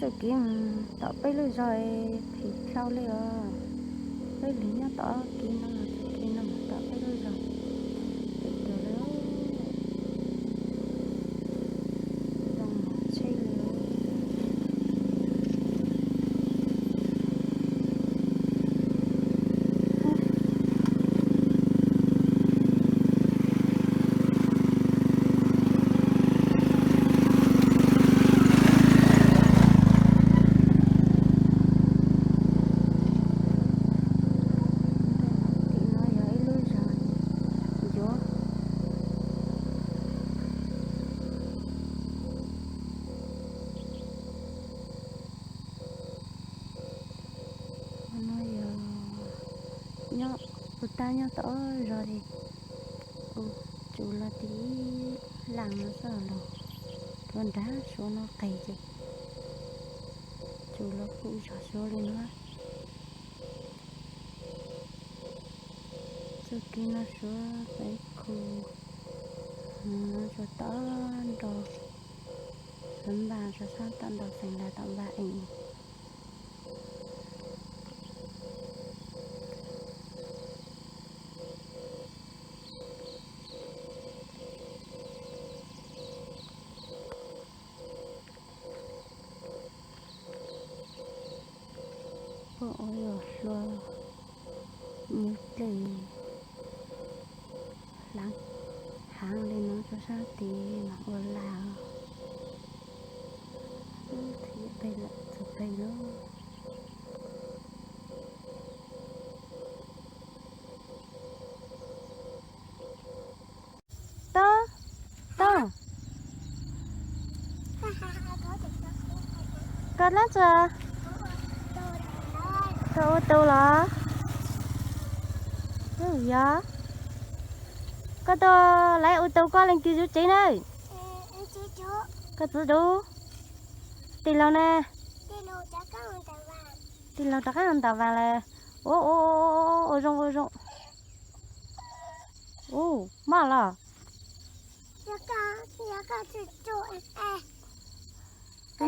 Txoj kev mus tom peb lub zos phem dhau li os. Peb lub nyob tom kev no, txoj kev no mus tom peb lub zos phem dhau li. Zoo tsheb li. Tim no yog ib lub zos ncuav. No yog nyob, kuv tab nyob tom zos li, kuv tsuv los tim ib leeg no xwb los, tuav nrad suav no qis ces tsuv los kuj zog suav li no. Txoj kev no suav peb khu, no suav tod nrog, suav npaj suav sab tod nrog xeem ntawd tom npaj ees. Poj ua yuav hlua, nyob dlej hlav, haav li no rau sab tid mas ua laj. Txog pem lawm. Tod, tod. Koj dlaab tsi? Koj ua tau los? Yog. Koj tau lawv ua tau koj leej twg zuv tsev na? Koj txiv dub. Tij laug na? Tij laug rov qab ntaus vas lawm. Ua, ua, ua zoo, ua zoo. Ua, maj los. Txhob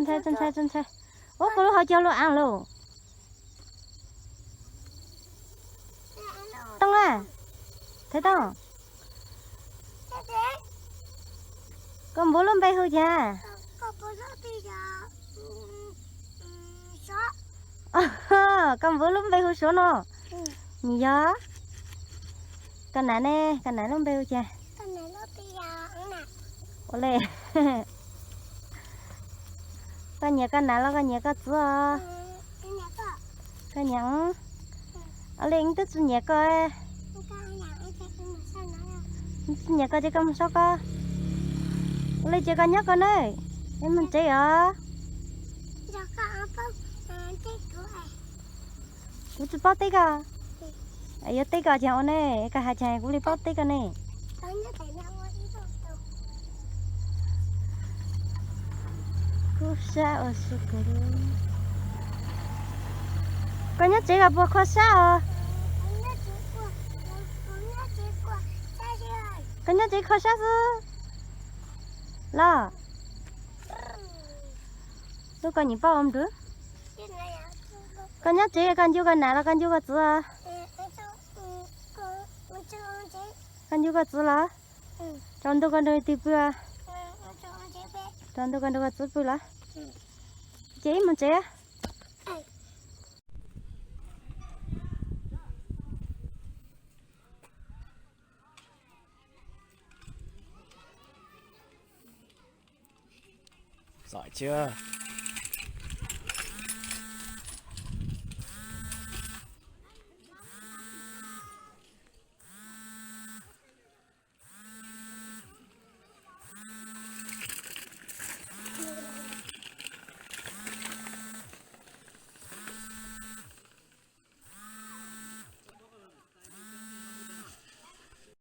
ntshai, txhob ntshai, txhob ntshai. Ua, koj lub hauv cog lub aav lauj. Tooj a, Thaiv Tooj, koj npuav lub npe hu cas? Koj npuav lub npe hu Suav no. Yog. Koj nam ne, koj nam lub npe hu cas? Ua li, koj nyiam koj nam los koj nyiam koj txiv os? Koj nyiam. Ua li, wb twb tsis nyiam koj. Wb tsis nyiam koj ces koj mus saib koj. Ua li ces koj nyob koj ne, wb mus tsev os. Kuv tsis paub teb koj. Yuav teb koj ces ua ne, koj hais ces kuv li paub teb koj ne. Kub sab ua su kawg li. Koj nyob tsev koj puas kho sab os? Koj nyob tsev kho sab xwb los? Lub koj nyiam paub ua npwv. Koj nyob tsev koj ncu koj nam los koj ncu koj txiv? Koj ncu koj txiv los? Tsaus ntuj koj nrog leej twg pw? Tsaus ntuj koj nrog koj txiv pw los? Ces wb mus tsev. Txom tsis